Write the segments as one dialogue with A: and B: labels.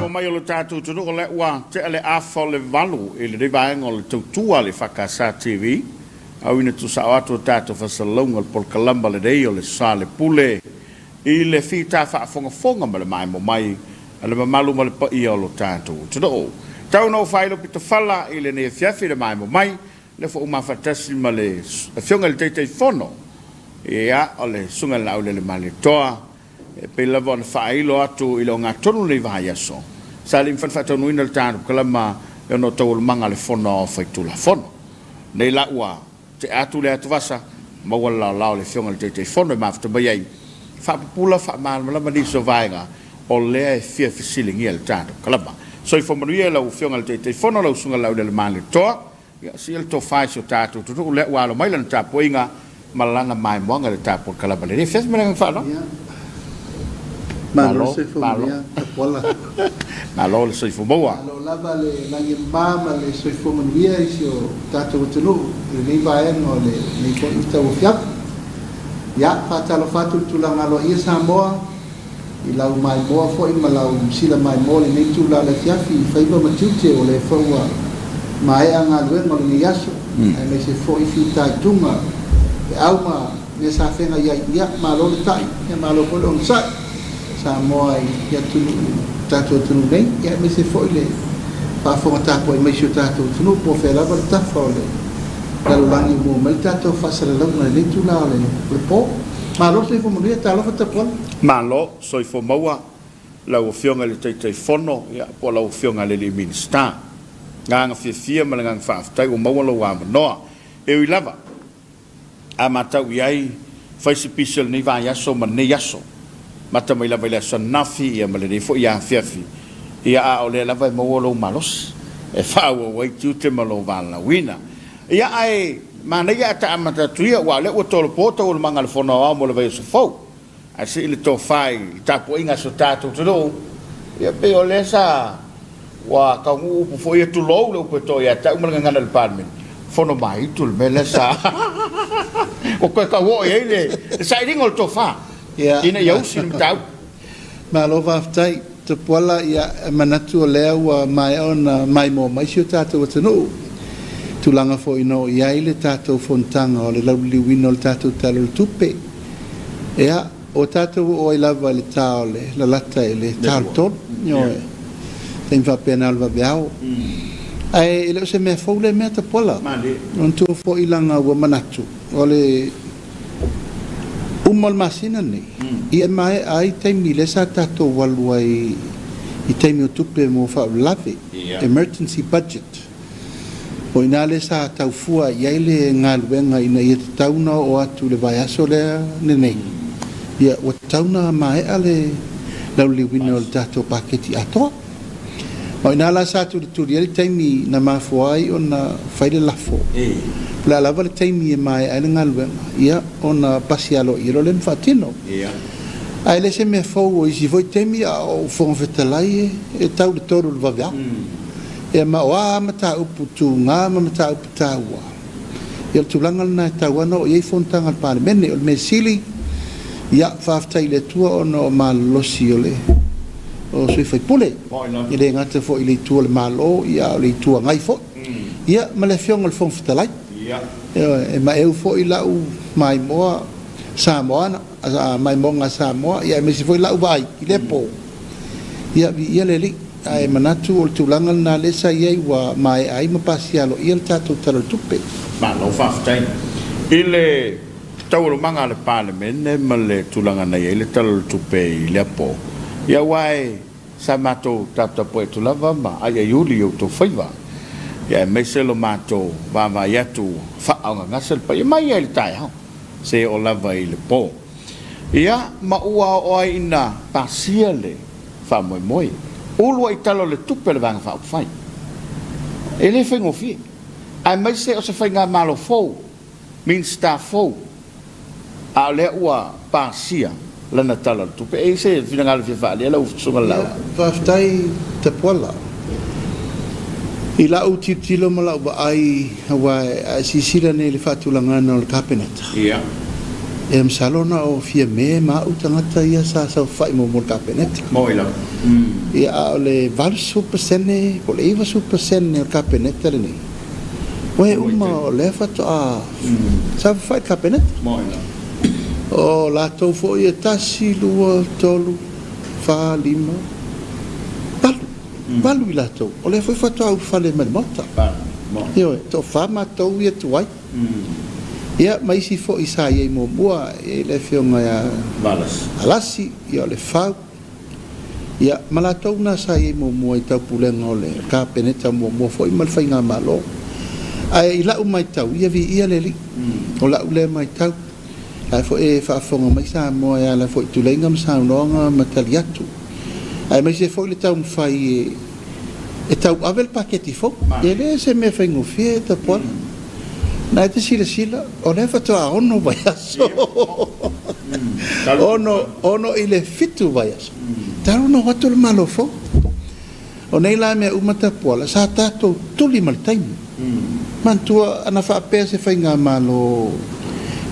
A: Faafofoga mai o lo tatou atunuu, o lea ua tea le afa o le 8 i lenei vaega o le tautua a le EFKS TV, auina tuusao atu a tatou faasalalauga o le polokalama lenei o le Sa le Pule i le fita faafogafoga ma le maemo mai a le mamalu ma le paia o lo tatou atunuu. Tau ina ou faailo pitofala i lenei afiafi i le maemo mai, lea foi ua mafaatasi ma le Afioga i le Taitaifono, ia, o le Susuga i le Laulele Malietoa, E pei lava ona faailo atu i le ogatotonu o lenei vaiaso, sa le i mafai ona faataunuuina le tatou kalama e ona o taualumaga a le Fono Aoao Faitulafono. Nei la ua tea atu le atuvasa, maua le laolao o le Afioga i le Taitaifono e mafuta mai ai, faapupula faamalamalama nisi o vaega o lea e fia fesiligia e le tatou kalama. Soifua manuia i lau Afioga i le Taitaifono, lau Susuga Laulelemaalietoa. Ia sia le tofa i si o tatou atunuu lea ua alo mai lana tapuaiga ma lana maimoaga i le tapolokalafa lenei. Afiafi ma le agaga faaaloalo.
B: Ia. Malo le soifua manuia, Tapuala.
A: Malo le soifua maua.
B: Malo lava le lagi e mama ma le soifua manuia i si o tatou atunuu i lenei vaega o lenei foi tauafiafi. Ia, faatalofa atu i le tulaga aloaia Samoa. I lau maimoa foi ma lau sila maimoa i lenei itula o le afiafi i faiva ma tiute o lea foi ua maea galuega o lenei aso, aemaise foi fitaituga, feau ma mea sa feagai ai. Ia, malo le ta'i, ia malo foi le onosai, Samoa i atunuu, tatou atunuu nei, ia aemaise foi le faafofoga tapuai mai si o tatou atunuu po o fea lava le tafa o le lalolagi ua maua mai le tatou faasalalauga i lenei itula o le po. Malo le soifua manuia, talofa tapuala.
A: Malo soifua maua lau Afioga i le Taitaifono po o lau Afioga i le Alii Minisita. Agaga fiafia ma le agaga faafetai ua maua lou avanoa. E ui lava, a matau i ai, fai si pisi o lenei vaiaso ma lenei aso. Mata mai lava i le aso ananafi ma lenei foi afiafi, ia a o lea lava e maua lou malosi e faaauau ai tiute ma lou valaauina. Ia ae manaia ae ta amata atu ia, aua o lea ua tolopo taualumaga a le Fono Aoao mo le vaiaso fou. Ae sii le tofa i le tapuaiga a si o tatou atunuu, ia pei o lea sa ua taunuu upu foi ia, tulou le upu e toa ia te au ma le gagana i le Palemene, fono maitu le mea lea sa ua toe tauoo i ai le sailiga o le tofa ina ia usi le mataupu.
B: Malo faafetai. Tapuala, ia, e manatu o lea ua maea ona maimoa mai si o tatou atunuu i tulaga foi na oo i ai le tatou fonotaga o le lauliliuina o le tatou Tala o le Tupe. Ia, ua tatou oo ai lava i le ta o le lalata i le ta o le 3, ioe, taimi faapena o le vaveao. Ae e le o se mea fou lea mea Tapuala. Manatua foi leaga ua manatu o le uma o le masina lenei, ia e maea ai taimi lea sa tatou alu ai i taimi o tupe mo faalavelave, emergency budget. O i ina lea sa tau fua i ai le galuega ina ia tatau ona oo atu i le vaiaso lea lenei, ia ua tatau ona maea le lauliliuina o le tatou paketi atoa. Ma o i ina la sa tulituli ai le taimi na mafua ai ona fai le lafo, o le a lava le taimi e maea ai le galuega, ia, ona pasi aloaia loa lea ma faatino. Ae le se mea fou, o isi foi taimi a o ou Fofoga Fetalai e tau i le 3 o le vaveao. Ia ma o a mataupu tuga ma mataupu taua, ia o le tulaga lena e tatau lava ona oo i ai fonotaga a le Palemene. O le mea sili, ia, faafetai i le Atua ona o malolosi o le o sui usufono, e le gata foi i le Itu o le Malo, ia a o le Itu Agai foi. Ia ma le Afioga i le Fofoga Fetalai. Ioe, e maeu foi lau maimoa Samoana, maimoaga a Samoa, ia aemaise foi lau vaai i lea po. Ia, viia le Alii. Ae manatu o le tulaga lena lea sa i ai ua maea ai ma pasia aloaia le tatou Tala o le Tupe.
A: Malo faafetai i le taualumaga a le Palemene ma le tulaga na i ai le Tala o le Tupe i lea po. Ia aua e sa matou taputapuai atu lava ma aiaiuli i outou faiva, ia aemaise lo matou vaavaai atu ua faaogagase le paia mai ai i le taeao seia oo lava i le po. Ia ma ua oo ai ina pasia le faamoemoe. Ulu ai Tala o le Tupe a le Vaega Faaupufai. E le faigofie, aemaise o se faigamalo fou, Minisita fou, a o lea ua pasia lana Tala o le Tupe. E i ai se finagalo e fia faaalia lau Susuga
B: Lau? Ia, faafetai Tapuala. I lau tilotilo ma lau vaai, aua a e silasila nei i le faatulagaga o le Kapeneta,
A: Ia.
B: Ia masalo na o Fiame ma au tagata ia sa saofai muamua i le Kapeneta.
A: Moi lava.
B: Ia a o le 80% po o le 90% o le Kapeneta lenei, ua e uma o lea faatoa saofafai i le Kapeneta.
A: Moi lava.
B: O latou foi e tasi, lua, tolu, fa, lima, valu. Valu i latou. O lea foi faatoa ulufale mai i le Maota. Ioe, toafa matou ia tuai. Ia, ma isi foi sa i ai muamua, e i ai le Afioga ia Valasi, ia o Lefau, ia, ma latou na sa i ai muamua i taupulega o le Kapeneta muamua foi ma le Faigamalo. Ae i lau matau, ia viia le Alii. O lau lea matau, la foi e faafofoga mai Samoa e ala foi i tuleiga ma saunoaga ma tali atu, aemaise foi le taumafai e e tauave le paketi fou. E le o se mea faigofie Tapuala. Na e te silasila, o lea faatoa 6 vaiaso. 6 i le 7 vaiaso. Talu ona o atu le Malo fou. O nei la mea uma Tapuala, sa tatou tuli ma le taimi. Manatua, ana faapea se faigamalo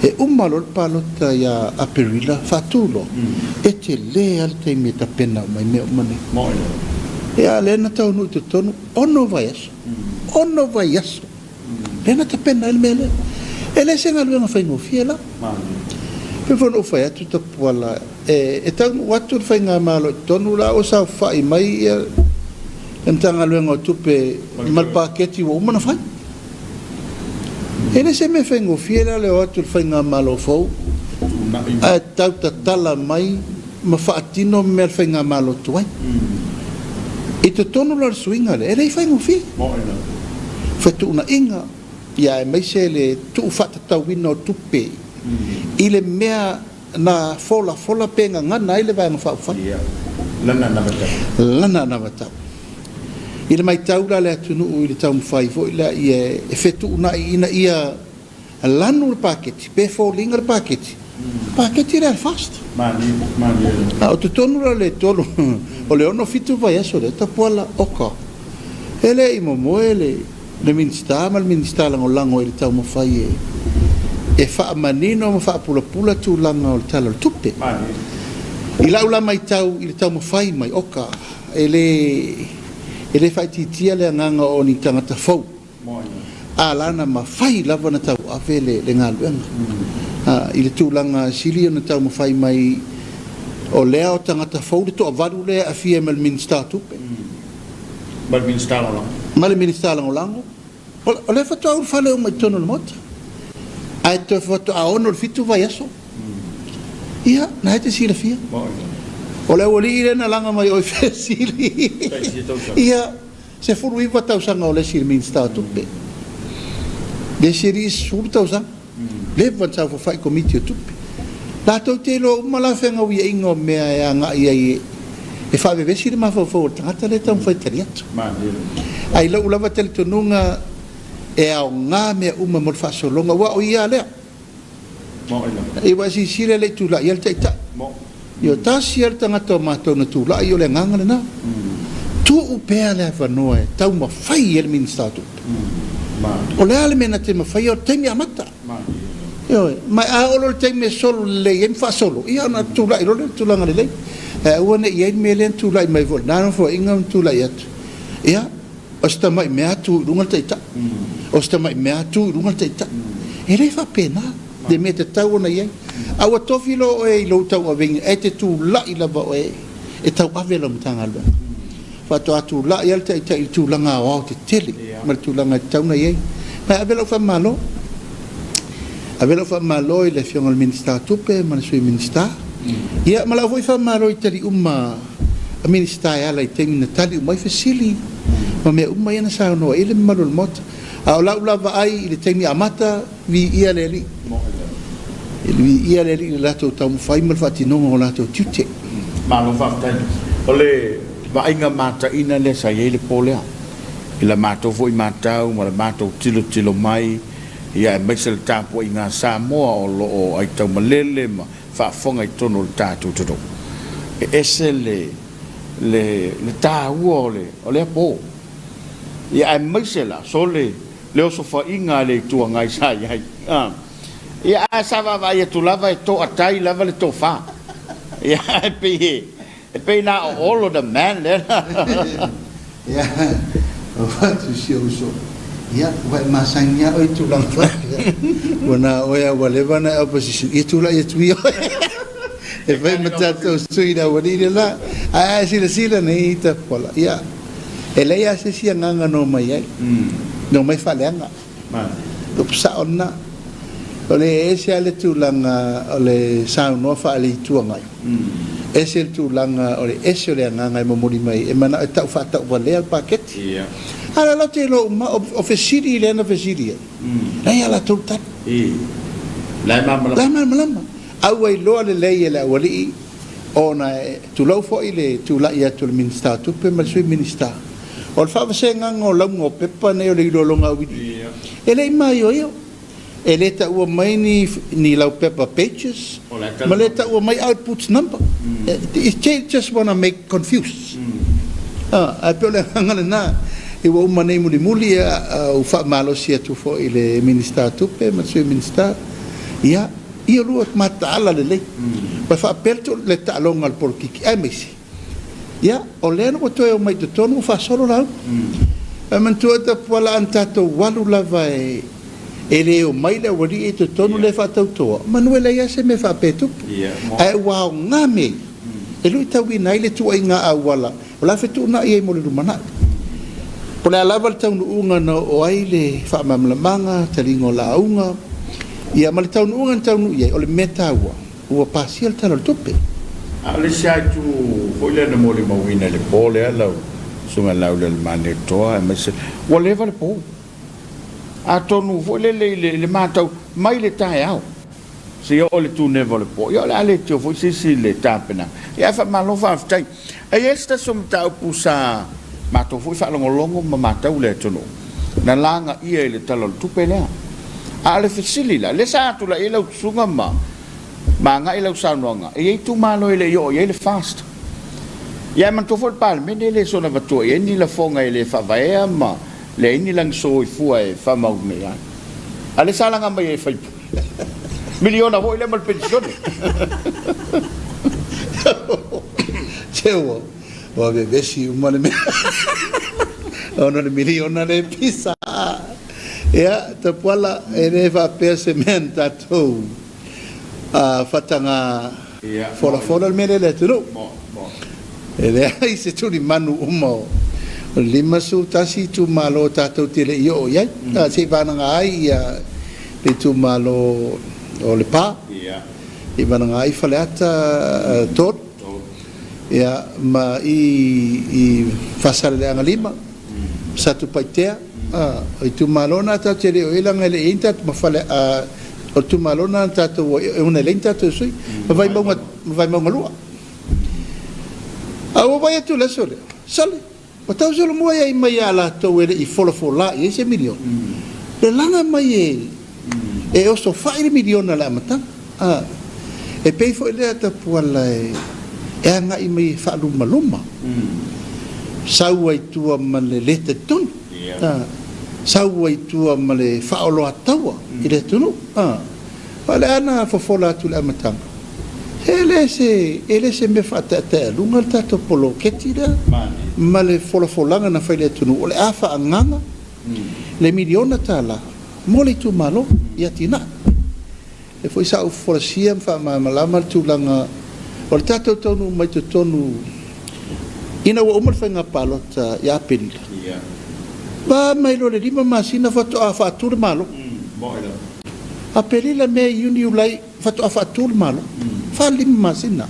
B: e uma loa le palota ia Aperila, faatu loa, e tele lava le taimi e tapena uma ai mea uma nei. Ia, a o lea na taunuu i totonu, 6 vaiaso, 6 vaiaso lea na tapena ai le mea lea. E le se galuega faigofie la. E pei foi ona ou fai atu Tapuala, e taunuu atu le faigamalo i totonu la ua saofai mai ia le Matagaluega o Tupe ma le paketi ua uma ona fai. E le se mea faigofie la le o atu i le faigamalo fou ae tau tatala mai ma faatino mea a le faigamalo tuai. I totonu la o le suiga lea, e le i faigofie. Fetuunaiga, ia aemaise le tuufaatatauina o tupe i le mea na folafola pe gagana ai le Vaega Faaupufai.
A: Ia, lana anavatau.
B: Lana anavatau. I le matau la a le atunuu i le taumafai foi lea ia e fetuunai ina ia lanu le paketi, pe foliga le paketi, paketi lea a le FAST.
A: Malie, malie.
B: A o totonu la o le tolu, o le ono fitu vaiaso lea, Tapuala, oka, e le i momoe le le Minisita ma le Minisita Lagolago i le taumafai e e faamanino ma faapulapula tulaga o le Tala o le Tupe. I lau la matau i le taumafai mai, oka, e le e le faaitiitia le agaga o ni tagata fou, a la na mafai lava ona tauave le le galuega. I le tulaga sili ona taumafai mai o lea o tagata fou le toavalu lea e aafia ma le Minisita o Tupe.
A: Ma le Minisita Lagolago.
B: Ma le Minisita Lagolago. O lea faatoa ulufale uma i totonu o le Maota. Ae toe faatoa 6 i le 7 vaiaso. Ia, na e te silafia. O le aualii lea na laga mai o i fesili. Ia, 19 tausaga o le isi i le Minisita o Tupe. Le isi alii 10 tausaga. Leva ona saofafai i Komiti o Tupe. Latou te iloa uma la fegauiaiga o mea e agai ai e faavevesi le mafaufau o le tagata lea e taumafai e tali atu. Ae i lou lava talitonuga e aoga mea uma mo le faasologa, aua o ia lea. Ua e silasila e le i tulai ai le Taitai. Ioe, tasi lava le tagata o matou na tulai, o le agaga lena. Tuu pea le avanoa e taumafai ai le Minisita o Tupe. O le a le mea na te mafaia, o le taimi amata. Ioe, ma a oo loa i le taimi e solo lelei ai ma faasolo, ia ona tulai loa lea i le tulaga lelei. Ae aua ne i i ai le mea lea na tulai mai foi i lena Nofoaiga ma tulai atu, ia, o se tamai mea tu i luga le Taitai, o se tamai mea tu i luga le Taitai. E le faapena le mea e tatau ona i ai. A ua tofi loa oe i lou tauaveina, e te tulai lava oe e tauave lau Matagaluega. Faatoa tulai lava le Taitai i le tulaga aoao tetele ma le tulaga e tatau ona i ai. Ma e ave lau faamalo. Ave lau faamalo i le Afioga i le Minisita o Tupe ma le Sui Minisita. Ia, ma lau foi faamalo i tali uma a Minisita e ala i taimi na tali uma ai fesili ma mea uma ia na saunoa i ai le mamalu o le Maota. A o lau la vaai i le taimi amata, viia le Alii. Viia le Alii i le latou taumafai ma le faatinoga o latou tiute.
A: Malo faafetai. O le vaaiga mataina lea sa i ai le po lea, i la matou foi matau ma le matou tilotilo mai, ia aemaise le tapuaiga a Samoa o lo o aitaumalele ma faafofoga i totonu o le tatou atunuu. E ese le le le taua o le o lea po. Ia aemaise la, sole le osofaiga a le Itu Agai sa i ai. Ia, ae sa vaavaai atu lava e toatai lava le tofa. Ia, ae pei e, e pei na o Olo the man lea na.
B: Ia, ua atu si ou uso, ia, ua e masani lava oe i tulaga faapea. Ua na o oe lava ua leva ona e opposition, ia tulai atu ia oe e fai ma tatou sui i le aualii le la. Ae a e silasila nei Tapuala, ia, e leai lava se isi agaga na omai ai, na omai faaleaga. Upu sao lena. O le ese lava le tulaga o le saunoa faale-Itu Agai, ese le tulaga o le ese o le agaga e momoli mai e manao e tau faatauvalea le paketi. A o lea latou te iloa uma, o fesili lea na fesili ai, la e ia latou le tali.
A: La e malamalama.
B: La e malamalama. A ua iloa lelei e le aualii ona e tulou foi le tulai atu o le Minisita o Tupe ma le Sui Minisita, O le faavasegaga o lauga o pepa nei o le iloiloga auiliili, e le i maioio. E le taua mai ni, ni laupepa pages, ma le taua mai outputs number. They just wanna make confuse. Ae pei o le agaga lena, ua uma nei mulimuli, ua faamalosi atu foi i le Minisita o Tupe ma le Sui Minisita, ia, ia lua mataala lelei. Ua faapea le taaloga a le polokiki, aemaise Ia, o lea ua toe omai i totonu ua faasolo lauga. Ae manatua Tapuala a na tatou alu lava e e le omai le aualii i totonu lea e faatautoa, manu e leai lava se mea faapea e tupu. Ae ua aoga mea ia e luitauina ai le tuuaiga auala o le a fetuunai ai mo le lumanai. Po o le a lava le taunuuga na oo ai le faamalamalamaga, taliga o lauga, ia ma le taunuuga na taunuu i ai, o le mea taua, Ua pasia le Tala o le Tupe.
A: A o le isi lava itu foi lea na molimauina i le po lea lau Susuga Laaulialemalietoa aemaise ua leva le po. Atonu foi lele i le matau mai le taeao seia oo i le tuneva o le po, ia o le a le tio foi se isi i le tapenaga. Ia ae faamalo faafetai. E i ai se tasi o mataupu sa matou foi faalogologo ma matau i le atunuu na lagaia i le Tala o le Tupe lea. A o le fesili la, lea sa tulai ai lau susuga ma agai lau saunoaga, e i ai itumalo e le i oo i ai le FAST. Ia ae manatua foi le Palemene e le soona avatua i ai ni lafoga e le faavaea ma leai ni lagisoifua e faamau nei ai. A o lea sa laga mai ai e sui usufono. Miliona foi lea ma le penisione.
B: Se ua, ua vevesi uma le mea. Ona o le miliona lea e pisa. Ia, Tapuala, e le faapea se mea na tatou faataga folafola le mea lea i le atunuu. E leai se tulimanu uma o le 51 itumalo tatou te le i oo i ai. Se i vanaga ai le itumalo o Lepa, se i vanaga ai Faleata 3, ia, ma i Faasaleleaga 5, Satupaitea, o itumalo na tatou te le o i ai leaga e le i i ai ni tatou ma fale, o le itumalo lena na tatou o ai ona e leai ni tatou sui, ma Vaimauga, ma Vaimauga 2. A ua vaai atu i le aso lea, sole, ua tau solomua i ai mai ia latou e le i folafola i ai se miliona, le laga mai e E osofai le miliona i le amataga. A, e pei foi lea tapuala e, e agai mai e faalumaluma. Sau ai tua ma le le talitonu. A, sau ai tua ma le faaoloataua i le atunuu. A, o le a na fofola atu i le amataga, e le se, e le se mea faataetaealuga le tatou poloketi lea ma le folafolaga na fai i le atunuu, o le a faaagaaga le miliona tala mo le itumalo i atinae. Lea foi sa ou folasia ma faamalamalama le tulaga o le tatou taunuu mai totonu ina ua uma le faiga palota ia Aperila. Va mai loa le 5 masina faatoa faatu le Malo. Aperila, Me, Iuni, Iulai faatoa faatu le Malo. 4 masina.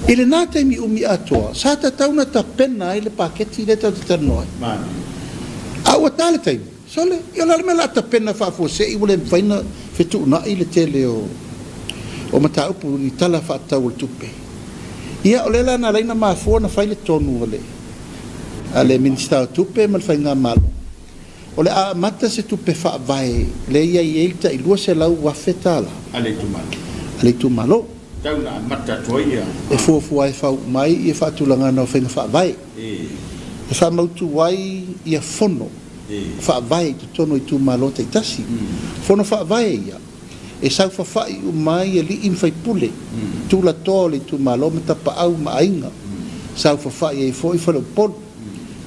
B: I lena taimi umi atoa, sa tatau ona tapena ai le paketi lea tatou te talanoa ai. A ua ta le taimi, sole, ia o le a le mea o le a tapena faafuasei ua le mafai ona fetuunai le tele o o mataupu i tala faatatau o le tupe. Ia, o lea la na ala ai ona mafua ona fai le tonu a le a le Minisita o Tupe ma le Faigamalo, O le a amata se tupe faavae lea e i ai le tai $200,000
A: a le itumalo.
B: A le itumalo.
A: Tau na amata atu ai ia.
B: E fuafua ai faauma ai ia faatulagana o faiga faavae. E faamautu ai ia fono faavae i totonu o itumalo taitasi. Fono faavae ia. E saofafai uma ai alii ma faipule, tulatoa o le itumalo ma tapaau ma aiga. Saofafai ai foi faleupolu,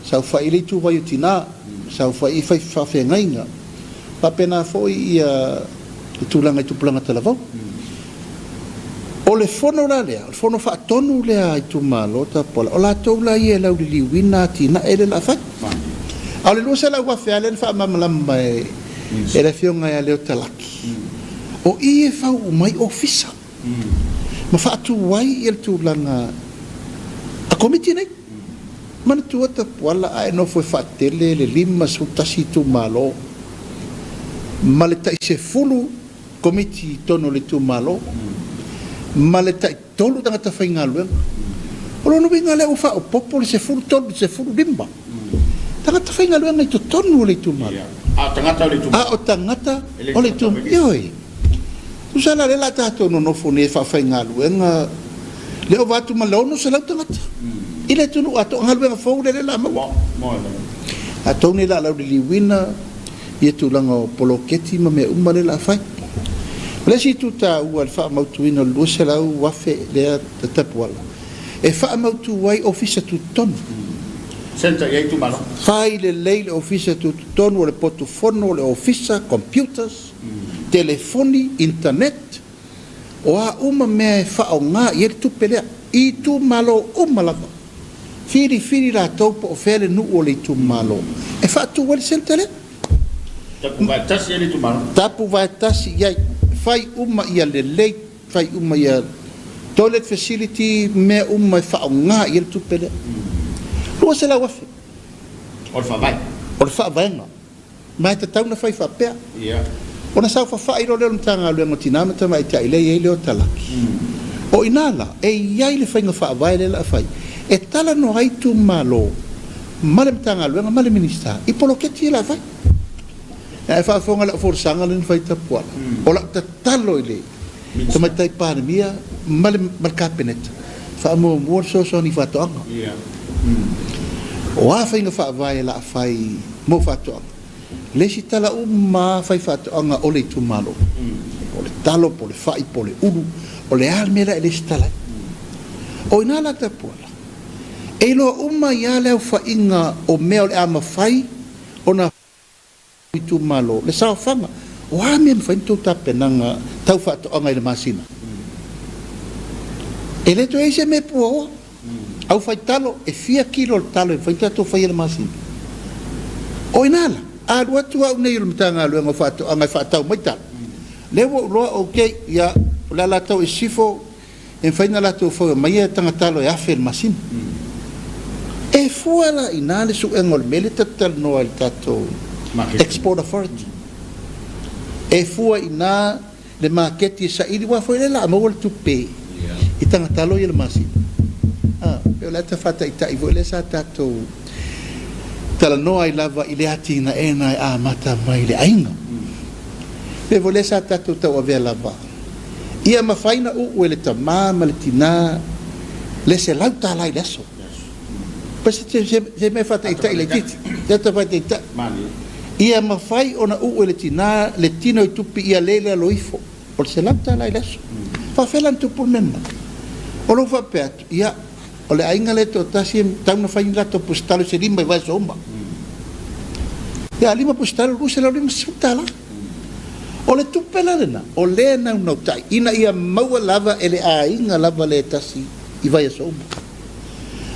B: saofai ai le ituvai o tina, saofai ai fai faafeagaiga, faapena foi ia le tulaga i tupulaga talavou. O le fono la lea, o le fono faatonu lea a itumalo Tapuala, o latou la ia e lauliliuina atinae lea o le a fai. A o le $200,000 lava lea na faamalamalama e le Afioga ia Leo Talaki, o i e fau uma ai ofisa ma faatu ai le tulaga a Komiti nei. Manatua Tapuala a e nofo e faatele le 51 itumalo ma le tai 10 Komiti i totonu o le itumalo ma le tai tolu tagata faigaluega. O lona uiga lea ua faaopoopo le 13 i le 15 tagata faigaluega i totonu o le itumalo.
A: A o tagata o le itumalo.
B: A o tagata o le itumalo. Ioe. Tusa la lea la tatou nonofo nei e faafaigaluega le ova atu ma le 600 tagata i le atunuu atoa, galuega fou lea la maua. Atonu nei la lauliliuina ia tulaga o poloketi ma mea uma lea o le a fai. O le isi itu taua i le faamautuina o le $200,000 lea Tapuala, e faamautu ai ofisa tutotonu.
A: Centre i ai itumalo.
B: Fai lelei le ofisa tutotonu o le potu fono, o le ofisa, computers, telefoni, internet, o a uma mea e faaaoga i ai le tupe lea, i itumalo uma lava. Filifili latou po o fea le nuu o le itumalo e faatu ai le centre lea.
A: Tapu vaetasi i ai le itumalo.
B: Tapu vaetasi i ai. Fai uma ia lelei, fai uma ia toilet facility, mea uma e faaaoga i ai le tupe lea. $200,000.
A: O le faavae.
B: O le faavaega. Ma e tatau ona fai faapea. Ona saofafai loa lea o le Matagaluega o Tina ma Tamaitai lea e i ai Leo Talaki. O i ina la, e i ai le faiga faavae lea o le a fai, e talanoa ai itumalo ma le Matagaluega ma le Minisita i poloketi ia o le a fai. Ae faafofoga i lau folasaga lea na fai i Tapuala, o lau tatalo i le Tamaitai Palemia ma le Kapeneta, faamuamua le fesoasoani i faatoaga. O a faiga faavae o le a fai mo faatoaga? Le isi tala uma lava faifaatoaga o le itumalo, po o le talo, po o le fai, po o le ulu, o le a le mea la e lesitala ai. O i ina la Tapuala, e iloa uma ai lava le aofaiga o mea o le a mafai ona itumalo, le saofaga, o a mea e mafai ona outou tapenaga tau faatoaga i le masina? E le toe i ai se mea e puaoa. Au fai talo, e fia kilo o le talo e mafai ona tatou faia i le masina? O i ina la, a alu atu au nei o le Matagaluega o Faatoaga e faatau mai talo, lea ua ou iloa, okay, ia, o le Alataua i Sisifo, e mafai ona latou faua mai taga talo e $1,000 i le masina. E fua la i ina le suega o le mea lea tatou te talanoa ai i le tatou Export Authority. E fua i ina le maketi e saili, aua foi lea o le a maua le tupe i taga talo ia i le masina. A, pei o le ata faataitai foi lea sa tatou talanoa ai lava i le atinaega e amata mai i le aiga. Pei foi lea sa tatou tauavea lava Ia mafai na uu e le tama ma le tina le $100 i le aso. Pa se, se, se, se mea faataitai laitiiti. Se ata faataitai. Ia mafai ona uu e le tina le tino i tupi ia le le alo ifo o le $100 i le aso. Faafefea la ona tupu le mea lena? O lou faapea atu, ia, o le aiga lea e toatasi e tatau ona fai ni latou pusitalo se lima i vaiaso uma. Ia, lima pusitalo, $250. O le tupe la lena, o lea e naunautai ina ia maua lava e le aiga lava le tasi i vaiaso uma.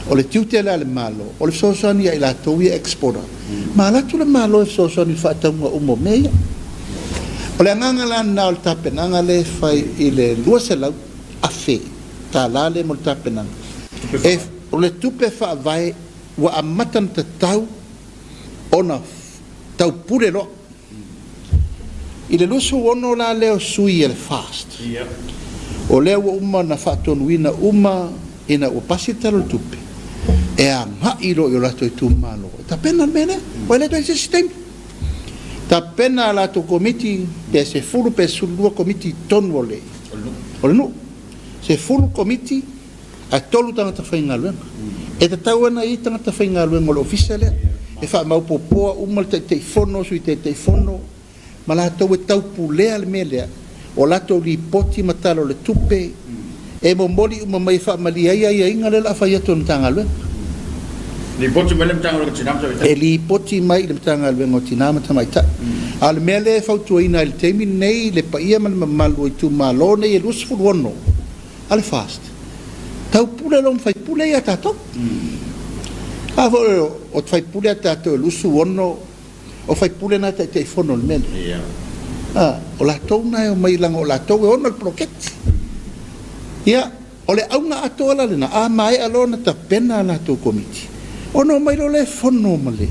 B: O le tiute la a le Malo, o le fesoasoani ia i latou ia exporter, ma alu atu le Malo e fesoasoani i le faatauga uma o mea ia. O le agaga la lena o le tapenaga lea e fai i le $200,000 lea mo le tapenaga. E, o le tupe faavae ua amata ona tatau ona taupule loa. I le 26 la lea o sui a le FAST, o lea ua uma ona faatonuina uma ina ua pasi le Tala o le Tupe, e agai loa i o latou itumalo e tapena le mea lea, aua e le toe i ai se isi taimi. Tapena a latou komiti, pe 10 pe 12 komiti i totonu o le nuu. 10 komiti ae tolu tagata faigaluega. E tatau ona i ai tagata faigaluega o le ofisa lea e faamaopoopoa uma le Taitaifono, Sui Taitaifono ma latou e taupulea le mea lea. O latou lipoti ma tala o le tupe e momoli uma mai e faamalie ai aiaiga lea o le a fai atu e le Matagaluega.
A: Lipoti mai le Matagaluega o Tina ma Tamaitai.
B: E lipoti mai i le Matagaluega o Tina ma Tamaitai. A o le mea lea e fautuaina ai i le taimi lenei le paia ma le mamalu o itumalo nei e 26 a le FAST, taupule loa ma faipule ia tatou. A foi o faipule a tatou e 26, O faipule na e taitaifono i le mea lea. A, o latou na e omai leaga o latou e ona le poloketi. Ia, o le auga atoa la lena, a maea loa ona tapena a latou komiti, ona omai loa lea e fono ma le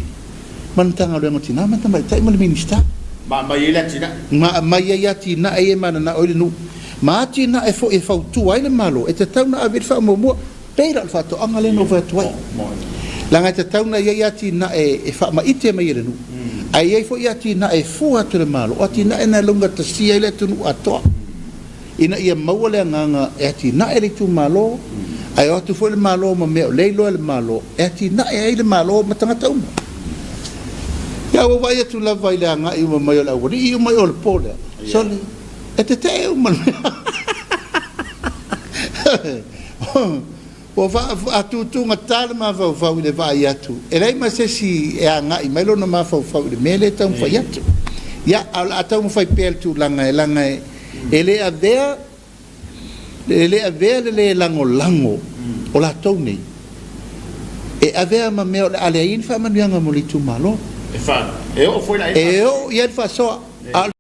B: ma le Matagaluega o Tina ma Tamaitai ma le Minisita.
A: Ma aumai ai le atinae.
B: Ma aumai ai atinae ia e mananao ai le nuu, ma atinae foi e fautua ai le Malo e tatau ona ave i ai le faamuamua. Pei la o le faatoaga lea na ou fai atu ai. Leaga e tatau ona i ai atinae e faamaite mai e le nuu, ae i ai foi atinae e fua atu e le Malo, o atinae na e laugatasia ai le atunuu atoa, ina ia maua le agaga e atinae le itumalo, ae o atu foi le Malo ma mea o lea e iloa e le Malo, e atinae ai le Malo ma tagata uma. Ia, ua ou vaai atu lava i le agai uma mai o le aualii uma i o i le po lea, sole, e tetee uma le mea. Ua faatutugata le mafaufau i le vaai atu, e leai ma se isi e agai mai lona mafaufau i le mea lea e taumafai atu. Ia, ae o le a taumafai pea i le tulaga e leaga e le avea, e le avea le le lagolago o latou nei e avea ma mea o le a leai ai ni faamanuiaga mo le itumalo.
A: E oo foi la i ai le
B: faasoa. E oo i ai le faasoa, a o le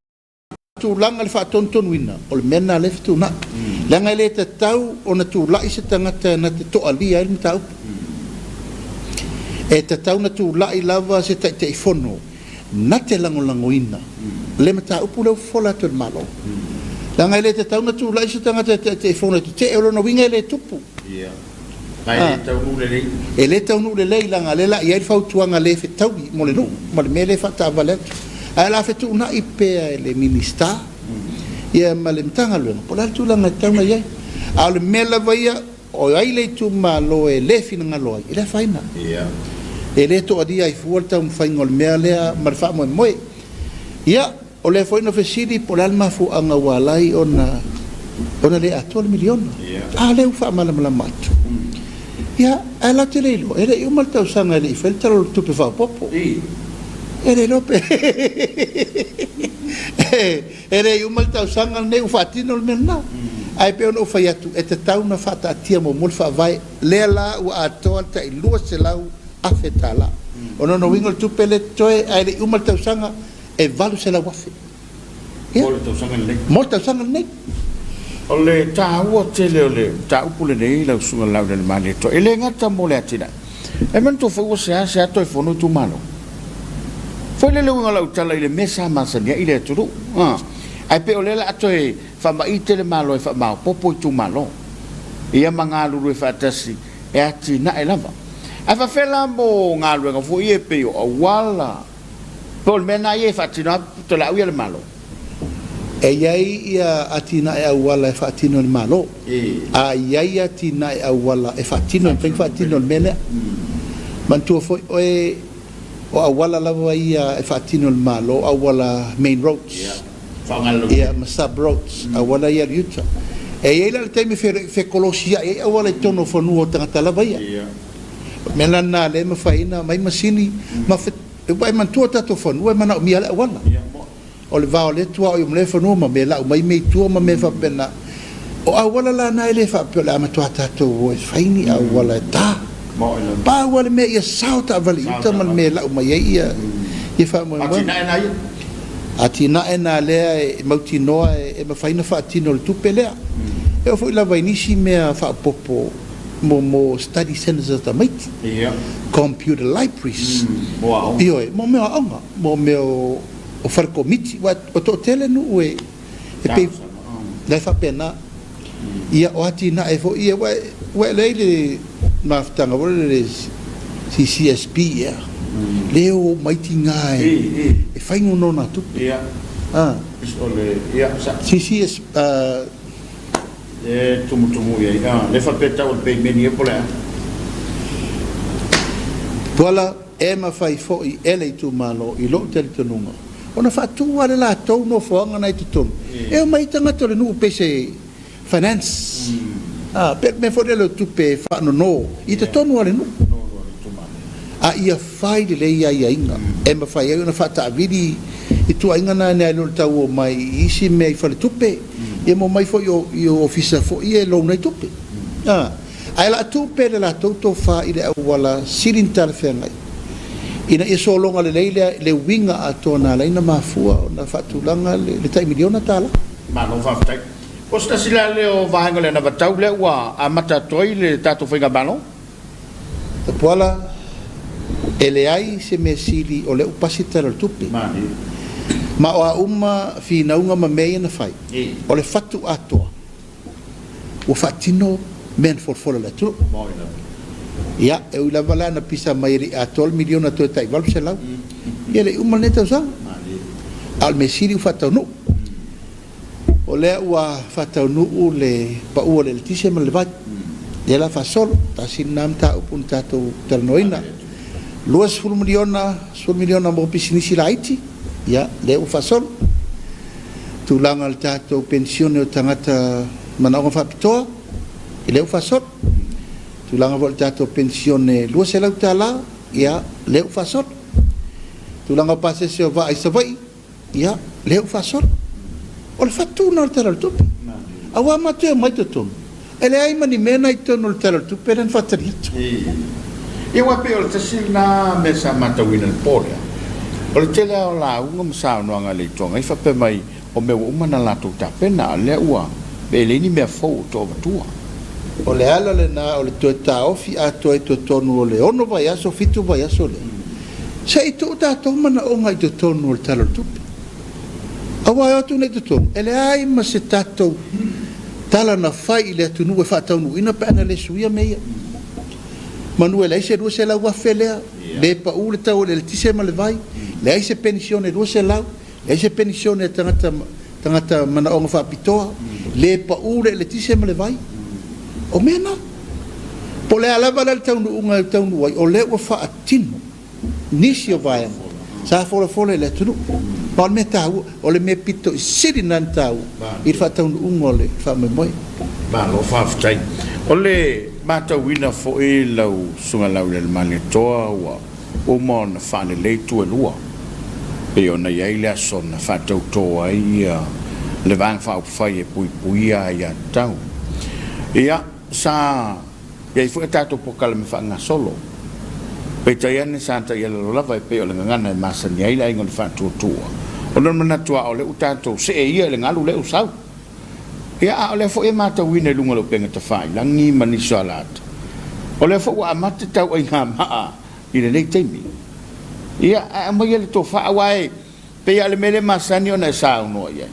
B: tulaga i le faatonutonuina, o le mea lena lea e fetuunai. Leaga e le tatau ona tulai se tagata na te toalia ai le mataupu. E tatau ona tulai lava se Taitaifono na te lagolagoina le mataupu lea ua fofola atu e le Malo. Leaga e le tatau ona tulai se tagata e Taitaifono e tetee, o lona uiga e le tupu.
A: Ma e le taunuu lelei.
B: E le taunuu lelei leaga o lea o le a i ai le fautuaga le fetaui mo le nuu ma le mea lea e faataavale atu. Ae o le a fetuunai pea e le Minisita ia ma le Matagaluega po o le a le tulaga e tatau ona i ai. A o le mea lava ia, o ai le itumalo e le finagalo ai, e le afaina. E le toalia ai fua le taumafaiga o le mea lea ma le faamoemoe. Ia, O lea foi na fesili po o le a le mafuaaga ua ala ai ona ona le atoa le miliona. A lea ua faamalamalama atu. Ia, ae la te le iloa, e le i uma le tausaga e le i fai le Tala o le Tupe Faaopoopo. E le iloa pe e le i uma le tausaga lenei ua faatino le mea lena. Ae pei ona ou fai atu, e tatau ona faataatia muamua le Faavae, lea la ua atoa le tai $200,000. O lona uiga o le tupe lea e totoe ae le i uma le tausaga, e $800,000.
A: Mo le tausaga lenei.
B: Mo le tausaga lenei.
A: O le taua tele o le mataupu lenei lau Susuga Laaulialemalietoa, e le gata mo le atinae. E manatua foi ua seasea toe fono itumalo. Foi lele uiga o lau tala i le mea sa masani ai le atunuu. Ae pei o lea o le a toe faamaite le Malo e faamaopoopo itumalo ia ma galulue faatasi e atinae lava. Ae faafefea la mo galuega foi ia e pei o auala, Po o le mea lena ia e faatino lava pitolaau ia le Malo.
B: E i ai ia atinae auala e faatino e le Malo, a i ai atinae auala e faatino e mafai ona faatino le mea lea. Manatua foi oe, o auala lava ia e faatino e le Malo, o auala main roads ia ma sub roads, auala ia i uta. E i ai la le taimi e fekolosiai ai auala i totonu o fanua o tagata lava ia. O le mea la lena lea e mafai ai ona aumai masini ma aua e manatua o tatou fanua e manaomia le auala. O le va o lea tuaoi ma lea fanua ma mea e lau mai mea i tua ma mea faapena. O auala la na e le faapea o le a matua tatou o e fai ni auala e ta. Pau lava le mea ia sao taavale i uta ma le mea e lau mai ai ia faamoemoega.
A: Atinae na ia.
B: Atinae na lea e mautinoa e mafai ona faatino e le tupe lea. E oo foi lava i nisi mea faaopoopo mo study centres a tamaiti, computer libraries, ioe, mo mea o aoga, mo mea o fale komiti, aua e toatele nuu e pei la e faapena. Ia, o atinae foi ia, aua e leai le mafutaga foi lele le CCSP ea, lea e o uma ai tina e fai nonogatupe. CCSP,
A: E tumutumu i ai, a, le faapea tau o le peimeni ea po o le a?
B: Tuala, E mafai foi e le itumalo i lou talitonuga Ona faatu lava le latou nofoaga na i totonu, e omai ai tagata o le nuu pei se finance, pe mea foi lele o tupe e faanono i totonu lava o le nuu. A ia fai lelei aiaiga e mafai ai ona faataavili ituaiga na nai lo le tau omai i isi mea i faletupe, ia ma omai foi i ofisa foi ia e loan ai tupe. Ae o le a tuu pea i le latou tofa i le auala sili ona talafeagai, ina ia sologa lelei le uiga atoa na ala ai ona mafua ona faatulaga le tai miliona tala.
A: Malo faafetai. O se tasi la lea o vaega o le anavatau lea ua amata atu ai le tatou Faigamalo?
B: Tapuala, E leai se mea sili o lea ua pasi le Tala o le Tupe. Ma o a uma finauga ma mea ia na fai, o le fatu atoa. Ua faatino mea na folafola e le atunuu. Ia, e ui lava la na pisa mai e le i atoa le miliona toe tai 800, ia e le i uma lenei tausaga. A o le mea sili ua faataunuu. O lea ua faataunuu le pau o le eletise ma le vai. Lea la faasolo, tasi lena mataupu na tatou talanoaina. $20 miliona, $10 miliona mo pisinisi laiti, ia, lea ua faasolo. Tulaga o le tatou penisione o tagata manaoga faapitoa, ia lea ua faasolo. Tulaga foi o le tatou penisione $200, ia lea ua faasolo. Tulaga o pasese o vaa i Savaii, ia lea ua faasolo. O le fatu lena o le Tala o le Tupe. Aua matou te omai totonu, E leai ma ni mea na i totonu o le Tala o le Tupe lea na faatali atu.
A: Ia aua e pei o le tasi lena mea sa matauina i le po lea, o le tele lava o lauga ma saunoaga a le Itu Agai faapea mai o mea ua uma ona latou tapena a o lea ua e leai ni mea fou o toe avatua.
B: O le ala lena o le toe taofi atoa i totonu o le ono vaiaso, fitu vaiaso lea, se i tuu tatou manaoga i totonu o le Tala o le Tupe. Aua e o atu nei i totonu, e leai ma se tatou tala na fai i le atunuu e faataunuuina pe ana le suia mea ia. Manu e leai se 200,000 lea, le pau le tau o le eletise ma le vai, leai se penisione 200, leai se penisione a tagata, tagata manaoga faapitoa, le pau le eletise ma le vai. O mea na. Po o le a lava la le taunuuga e taunuu ai, o lea ua faatino. nisi o vaega sa folafola i le atunuu. Ma o le mea taua, o le mea pito i sili lena ona taua i le faataunuuga o le faamoemoe.
A: Malo faafetai. O le matauina foi lau Susuga Laulelmalietoa ua uma ona faalelei itu e lua, pei ona i ai le aso na faatauto ai le Vaega Faaupufai e Puipuia Aiatatau. Ia, sa I ai foi a tatou polokalame faagasolo. Peitai ane sa taialalo lava e pei o le gagana e masani ai le aiga o le faatuatua, ona o le manatu a o lea ua tatou see ia i le galu lea ua sau. Ia, a o lea foi e matauina i luga o le upega tafailagi ma nisi o alata, o lea foi ua amata tauaigamaa i lenei taimi. Ia, ae aumaia le tofa, aua e Pei lava o le mea lea e masani ona e saunoa i ai,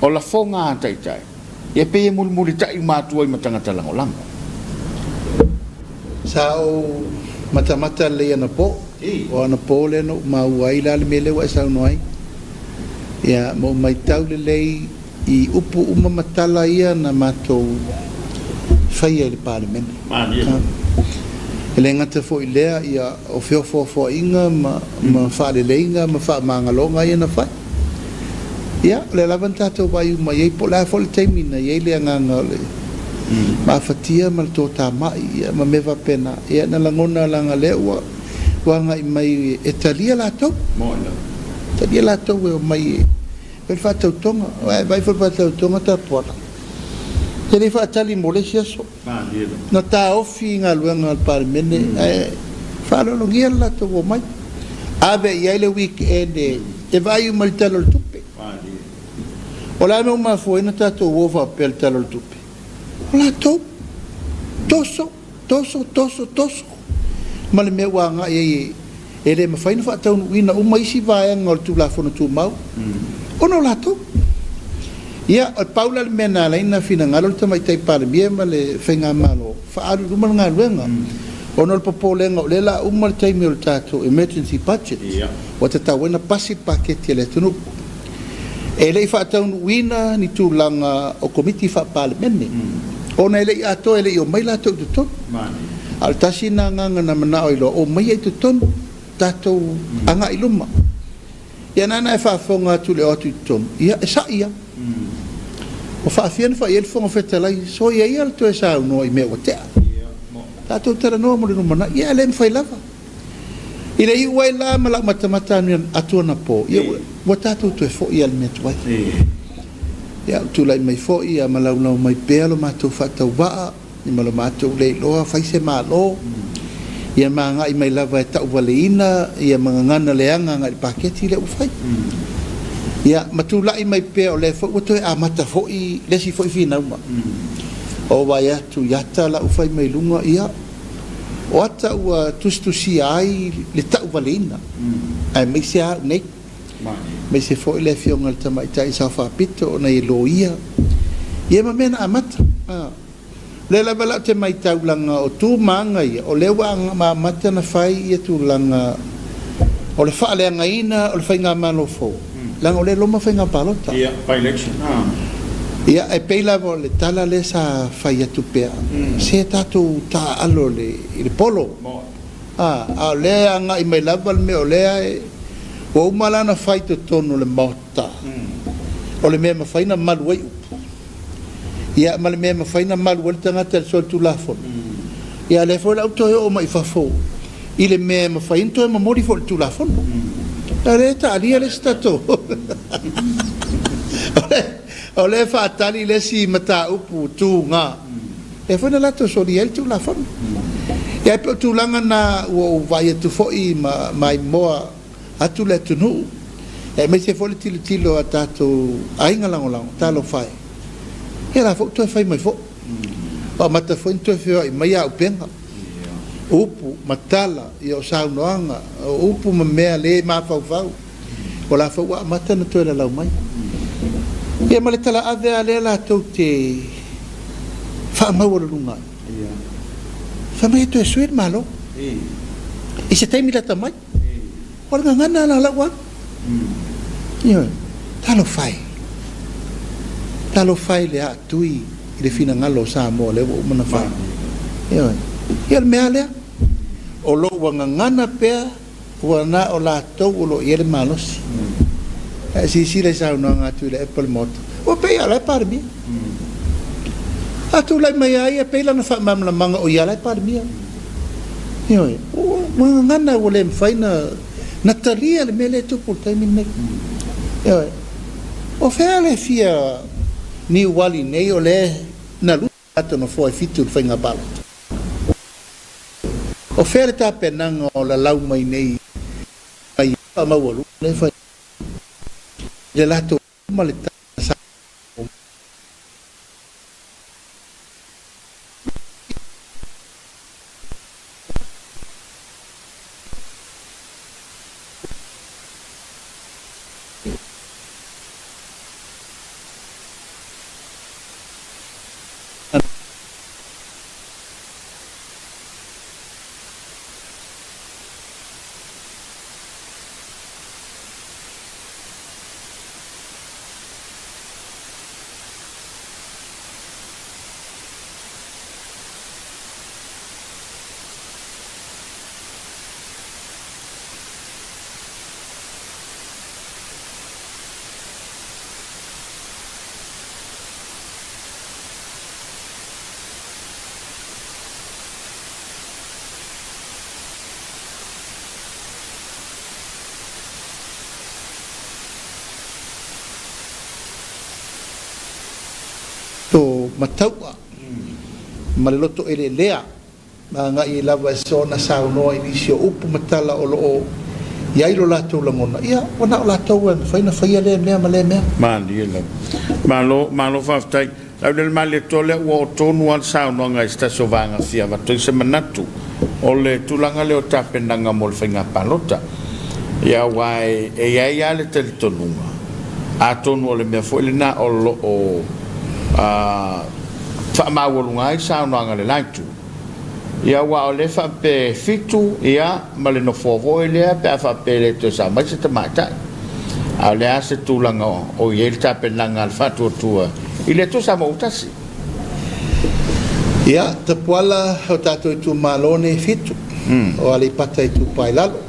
A: o lafoga a taitai, ia pei e mulimulitai uma atu ai ma tagata lagolago.
B: Sa ou matamata lelei anapo, o anapo lea na ou maua ai la le mea lea ua e saunoa ai. Ia, ma ou matau lelei I upu uma ma tala ia na matou faia i le Palemene. E le gata foi i lea, ia, o feofoofoaiga ma, ma faaleleiga ma faamagaloga ia na fai. Ia, o lea lava na tatou vaai uma i ai, po o le a foi le taimi na i ai le agaga o le maafatia ma le totamai, ia, ma mea faapena. Ia, na lagona leaga o lea ua, ua agai mai e talia latou. Talia latou e omai e Fai le faatautoga, aua e vaai foi i le faatautoga Tapuala, e le faatali mo le isi aso. Na taofi galuega a le Palemene ae faaaloalogia le latou omai. Ave i ai le weekend e vaai uma i le Tala o le Tupe. O le a le mea ua mafua ai ona tatou o faapea i le Tala o le Tupe? O latou, toso, toso, toso, toso ma le mea ua agai ai e le mafai ona faataunuuina uma isi vaega o le Tulafono Tumau ona o latou. Ia, e pau la le mea na ala ai ona finagalo le Tamaitai Palemia ma le Faigamalo faaalu i luma le galuega ona o le popolega o lea o le a uma le taimi o le tatou emergency budget ua tatau ai ona pasi le paketi a le atunuu. E le i faataunuuina ni tulaga o Komiti Faa-Palemene ona e le i atoa, e le i omai latou i totonu. A o le tasi lena agaga na manao ai loa, omaia i totonu, tatou agai i luma. Ia na ona e faafofoga atu i le o atu i totonu, ia e sa'i lava. Ua faafia ona fai i ai le Fofoga Fetalai, soia ia le toe saunoa i mea ua tea. Tatou talanoa mo le lumanai, ia ae le mafai lava. I le iu ai la ma lau matamata atu anapo, ia ua tatou toe foi lava i le mea tuai. Ia ua tulai mai foi ma laulau mai pea lo matou faatauvaa ma lo matou le iloa fai se Malo, ia ma agai mai lava e tauvaleina ia ma gagana leaga agai i le paketi lea ua fai. Ia ma tulai mai pea o lea foi ua toe amata foi le isi foi finauga. O vaai atu i ata la ua fai mai luga, ia o ata ua tusitusia ai le tauvaleina, aemaise lava au nei, aemaise foi le Afioga i le Tamaitai Sao Faapito ona e loia, ia ma mea na amata. O lea lava la ou te matau leaga o tu ma aga ia, o lea ua amata ona fai ia tulaga o le faaleagaina o le faigamalo fou, leaga o lea e loma faiga palota.
A: Ia, by-election.
B: Ia, e pei lava o le tala lea sa fai atu pea, se tatou taaalo i le polo. A, a o lea e agai mai lava le mea o lea e, ua uma la ona fai i totonu o le Maota, o le mea e mafai ona malu ai upu, ia ma le mea e mafai ona malu ai le tagata i le solitulafono. Ia, a o lea foi la ua toe oo mai i fafo i le mea e mafai ai ona toe momoli foi le Tulafono. O lea e taalia le isi tatou. O lea e faatali le isi mataupu tuga, lea foi na latou solia ai le Tulafono. Ia e pei o tulaga na ua ou vaai atu foi ma maimoa atu le atunuu, aemaise foi le tilotilo a tatou aiga lagolago, talofa e, ia la foi ua toe fai mai foi. Ua amata foi ona toe feoai mai auupega, upu ma tala, ia o saunoaga, o upu ma mea le mafaufau, o la foi ua amata ona toe lalau mai. Ia ma le talaave lava lea latou te faamaualuluga ai. Fai mai e toe sui le Malo i se taimi lata mai. O le gagana la lau alu. Ioe. Talofa e. Talofa e i le aatui i le finagalo o Samoa lea ua uma ona fai. Ioe. Ia o le mea lava lea. O lo o ua gagana pea ua na o latou o lo o i ai le malosi. Ae silasila i saunoaga a Tuilaepa o le Maota, ua pei lava o la e Palemia. A tulai mai lava ia e pei lana faamalamalamaga o ia la e Palemia. Ioe, ua gagana ua le mafai na talia le mea lea e tupu i le taimi lenei. Ioe, o fea le fia niuali nei o lea na lusa latou nofoa e fitu i le faiga palota? O fea le tapenaga o lalau mai nei mai faamaualuga lea e fai i le latou ma le tala sa To mataua ma le loto eleelea ma agai ai lava e soona saunoa i nisi o upu ma tala o lo o i ai lo latou lagona, ia, ua na o latou e mafai ona faia lea mea ma lea mea.
A: Malie lava. Malo, malo faafetai. Laulelemalie lea ua oo tonu lava le saunoaga i se tasi o vaega fia avatu ai se manatu, o le tulaga lea o tapenaga mo le faiga palota. Ia aua e i ai lava le talitonuga, atonu o le mea foi lena o lo o faamaualuga ai saunoaga a le la itu, ia aua o lea e faapea e fitu ia ma le nofoa foi lea pe a faapea e le toe sao mai se tamaitai. A o le a se tulaga o i ai le tapenaga a le Faatuatua i le Atua Samoa ua tasi?
B: Ia, Tapuala, o tatou itumalo nei e fitu, o Aleipata Itupa i Lalo.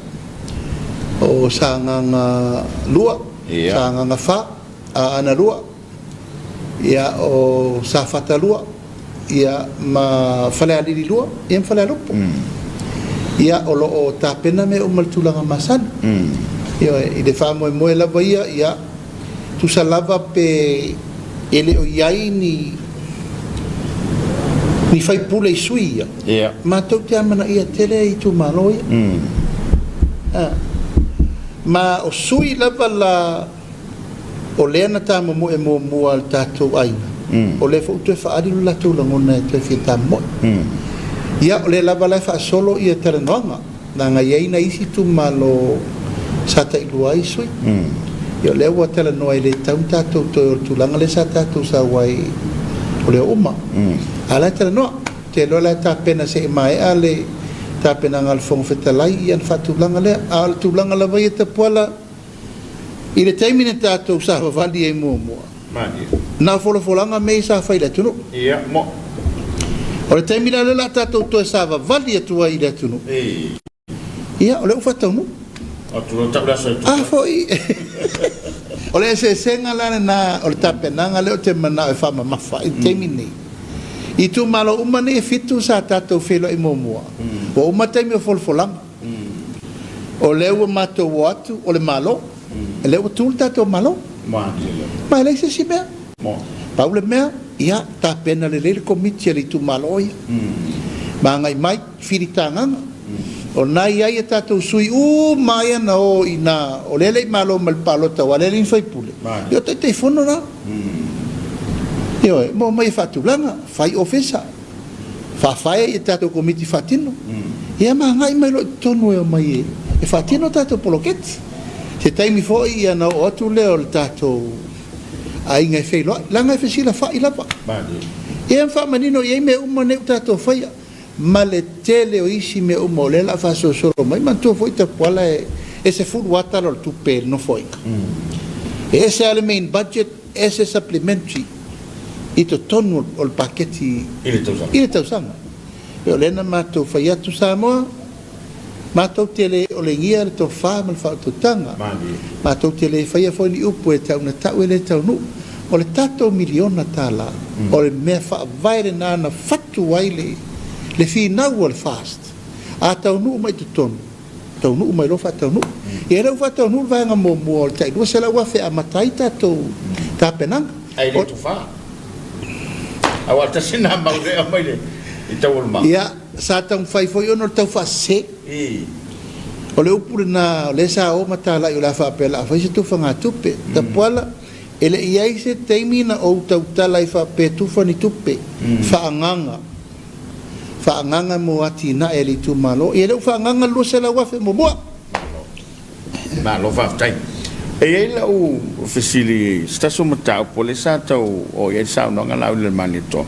B: O Sagaga 2, Sagaga 4, Aana 2, ia, o Safata 2, ia, ma Falealili 2, ia ma Falealupo. Ia, o lo o tapena mea uma i le tulaga masani. Ioe, i le faamoemoe lava ia, ia, tusa lava pe e le o i ai ni ni faipule i sui ia,
A: Ia.
B: matou te amanaia tele itumalo ia. A. Ma o sui lava la o lea na tamomoe muamua a le tatou aiga, o lea foi ua toe faaali lo latou lagona e toe fia tamomoe. Ia, o lea lava la e faasolo ia talanoaga, leaga e i ai nai isi itumalo sa tailua ai sui. Ia, o lea ua talanoa e le tatau ona tatou toe o i le tulaga lea sa tatou sau ai o lea uma. A o la e talanoa. Ou te iloa o la e tapena se i maea le tapenaga a le Fofoga Fetalai ia ona faatulaga lea. A o le tulaga lava ia Tapuala, I le taimi na tatou savavali ai muamua, na o folafolaga mea ia sa fai i le atunuu. O le taimi la lea o le a tatou toe savavali atu ai i le atunuu, ia, o lea ua faataunuu. A foi, o le eseesega la lena o le tapenaga lea ou te manao e faamamafa i le taimi lenei. I itumalo uma nei e fitu sa tatou feiloai muamua, ua uma taimi o folafolaga. O lea ua matou o atu o le Malo, o lea ua tu le tatou Malo. Ma e leai se isi mea. Pau le mea, ia tapena lelei le komiti a le itumalo ia. Ma agai mai, filitagaga. O lena e i ai a tatou sui uma ia na o i ina, o lea e le i malo mai le palota aua o lea e le i ni faipule, ia o Taitaifono la. Ioe, ma omai e faatulaga, fai ofisa. Faafae ia tatou komiti faatino, ia ma agai mai loa i totonu e omai e faatino tatou poloketi. Se taimi foi ia ona oo atu lea o le tatou aiga e feiloai, leaga e fesilafai lava. Ia ma faamanino i ai mea uma nei ua tatou faia, ma le tele o isi mea uma o lea o le a faasolosolo mai. Manatua foi Tapuala e 10 lava Tala o le Tupe i le Nofoaiga. E ese lava le main budget, ese supplementary i totonu o le paketi i le tausaga. E pei o lea na matou fai atu Samoa, matou te le olegia le tofa ma le faautautaga, matou te le faia foi ni upu e tau na tau e le taunuu. O le tatou miliona tala, o le mea faavae lena na fatu ai le finau a le FAST, a taunuu mai i totonu, taunuu mai loa faataunuu. Ia lea ua faataunuu le vaega muamua o le tai 200,000 e amata ai tatou tapenaga.
A: Ae le tofa. Aua o le tasi lena mau lea e aumai i taualumaga.
B: Ia, sa taumafai foi ona o le taufaasese. O le upu lena o lea sa o ma talai o le a faapea o le a fai se tufagatupe. Tapuala, e le i i ai se taimi na ou tautala ai faapea tufa ni tupe faaagaaga. Faaagaaga mo atinae a le itumalo. Ia lea ua faaagaaga le 200,000 muamua.
A: Malo faafetai. E i ai lau fesili i se tasi o mataupu o lea sa tau oo i ai le saunoaga Laaulialemalietoa.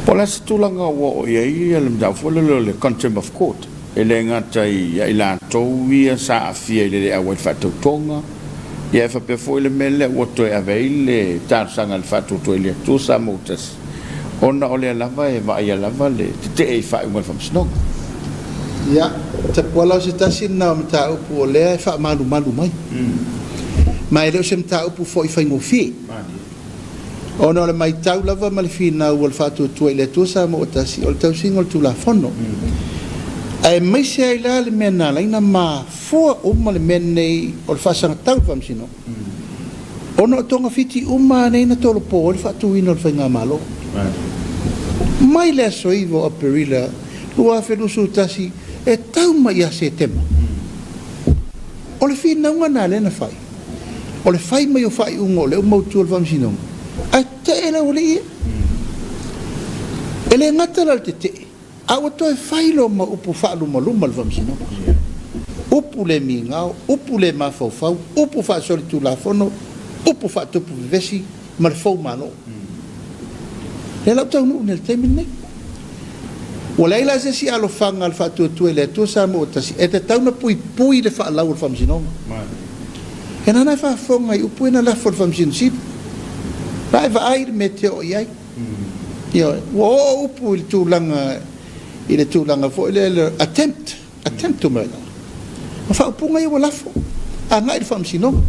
A: Po o le a se tulaga ua oo i ai le mataupu foi lele o le contempt of court, e le gata ia i latou ia sa aafia i le le auai i le faatautoga, ia ae faapea foi le mea lea ua toe ave ai le talosaga i le faatuatua i le Atua Samoa ua tasi, ona o lea lava e vaaia lava le tetee i faaiuga a le Faamasinoga.
B: Ia, Tapuala o se tasi lena o mataupu o lea e faamalumalu mai, ma e le o se mataupu foi faigofie, ona o le matau lava ma le finau o le faatuatua i le Atua Samoa ua tasi, o le tausiga o le Tulafono, aemaise ai la le mea na ala ai ona mafua uma le mea lenei o le faasagatau i le Faamasinoga. Ona o togafiti uma nei na tolopo ai le faatuina o le Faigamalo. Mai le aso 9 o Aperila 2021 e tau mai ia Setema. O le finauga lena lea na fai, o le fai mai o faaiuga o lea ua mautu o le Faamasinoga, ae tetee le aualii ia. E le gata la i le tetee, A ua toe fai loa ma upu faalumaluma le Faamasinoga, upu le migao, upu le mafaufau, upu faasolitulafono, upu faatupu vevesi ma le fou malo. Lea la ua taunuu nei i le taimi lenei. Ua leai la se isi alofaga a le Faatuatua i le Atua Samoa ua Tasi e tatau ona puipui le faalau o le Faamasinoga. Ia lana e faafofoga i upu ia na lafo e le Faamasino Sili. La e vaai i le mea e te oo i ai. Ioe, ua oo upu i le tulaga i le tulaga foi lea le attempt, attempt to murder. Ma faaupuga ia ua lafo agai i le Faamasinoga.